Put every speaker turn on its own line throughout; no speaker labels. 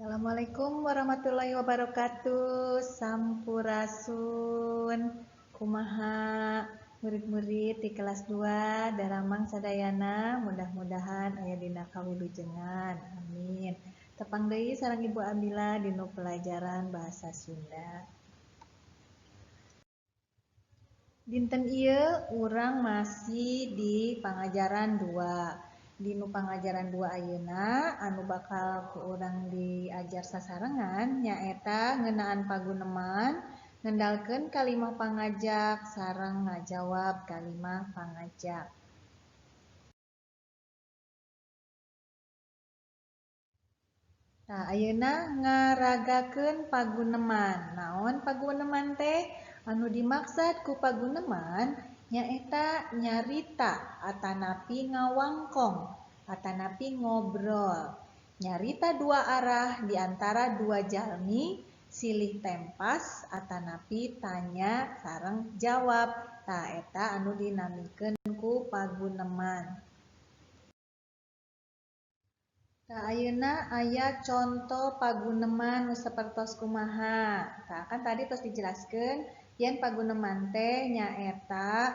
Assalamualaikum warahmatullahi wabarakatuh. Sampurasun. Kumaha murid-murid di kelas 2 daramang sadayana, mudah-mudahan aya dina kawilujengan. Amin. Tepang deui sareng Ibu Amila dina pelajaran bahasa Sunda. Dinten ieu urang masih di pangajaran 2. Dinu pangajaran 2 ayeuna anu bakal ku urang diajar sasarengan nyaeta ngeunaan paguneman, ngendalkeun kalimah pangajak sareng ngajawab kalimah pangajak. Tah ayeuna ngaragakeun paguneman. Naon paguneman teh? Anu dimaksud ku paguneman nyaeta nyarita atanapi ngawangkong atanapi ngobrol. Nyarita dua arah di antara dua jalmi, silih tempas atanapi tanya sareng jawab. Tah eta anu dinamikeun ku paguneman. Tah ayeuna aya conto paguneman nu sapertos kumaha. Tah kan tadi tos dijelaskeun yen paguneman teh nyaeta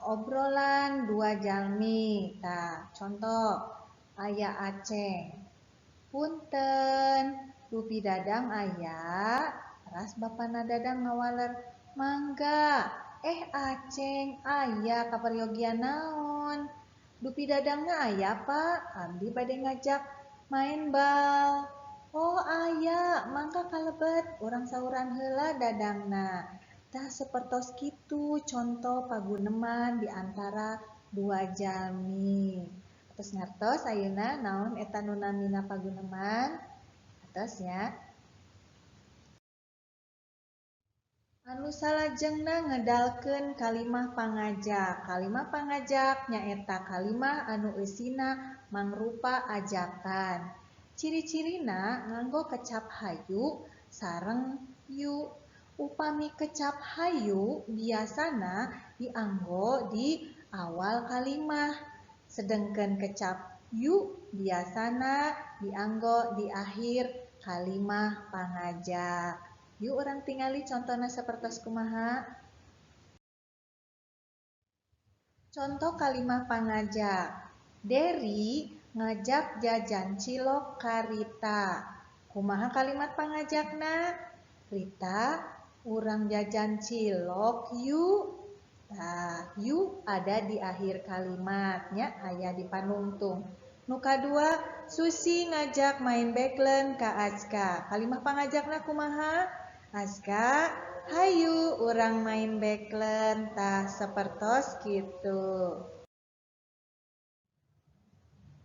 obrolan dua jalmi. Tah contoh aya Aceng. Punten, dupi Dadang aya? Teras bapana Dadang ngawaler, mangga. Aceng aya kaperyogian naon? Dupi Dadangna aya, Pak? Abdi bade ngajak main bal. Oh aya, mangga kalebet, urang sauran heula Dadangna. Tah sapertos kitu contoh paguneman di antara dua jalmi. Atos ngartos ayeuna naon eta nu namina paguneman? Atos nya. Anu salajengna ngedalkeun kalimah pangajak. Kalimah pangajak nyaeta kalimah anu eusina mangrupa ajakan. Ciri-cirina nganggo kecap hayu sareng yu. Upami kecap hayu biasana dianggo di awal kalimah, sedengkeun kecap yu biasana dianggo di akhir kalimah pangajak. Yuk urang tingali contona sapertos kumaha. Contoh kalimah pangajak. Deri ngajak jajan cilok ka Rita. Kumaha kalimat pangajakna? Rita, urang jajan cilok yuk. Tah, yuk ada di akhir kalimatnya, aya di panungtung. Nu kadua, Susi ngajak main beklen ka Azka. Kalimah pangajakna kumaha? Azka, hayu urang main beklen. Tah sapertos kitu.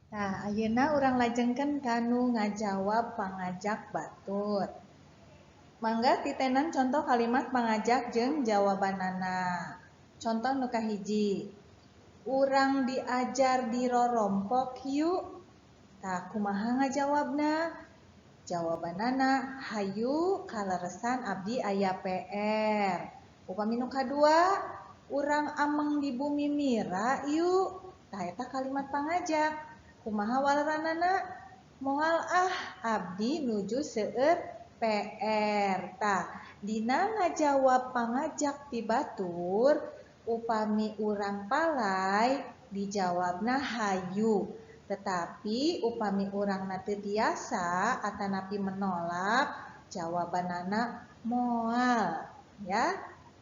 Tah, ayeuna urang lajengkeun kanu ngajawab pangajak batur. Mangga titenan contoh kalimat pangajak jeung jawabanana. Contoh nu kahiji, urang diajar di rorompok yuk. Tah kumaha ngajawabna? Jawabanana hayu kaleresan abdi aya PR. Upami nu kadua, urang ameng di bumi Mira yuk. Tah eta kalimat pangajak. Kumaha waleranana? Moal ah abdi nuju seueur PR. Tah dina ngajawab pangajak ti batur, upami urang palay dijawabna hayu. Tetapi upami urangna teu tiasa atanapi menolak, jawabanana moal ya.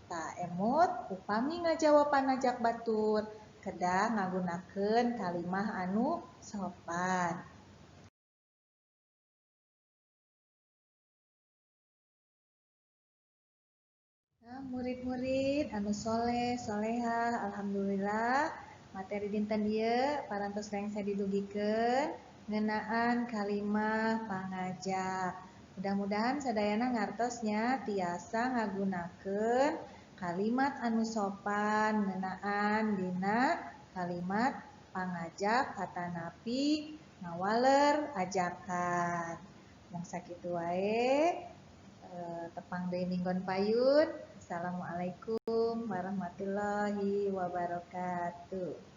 Tah emut upami ngajawab panajak batur kedah ngagunakeun kalimah anu sopan. Nah, murid-murid anu soleh, soleha, alhamdulillah materi dinten ieu parantos rengse didugikeun ngeunaan kalimah pangajak. Mudah-mudahan sadayana ngartosnya tiasa ngagunakeun kalimat anu sopan ngeunaan dina kalimat pangajak atanapi ngawaler ajakan. Mung sakitu wae, tepang deui minggon payun. Assalamualaikum warahmatullahi wabarakatuh.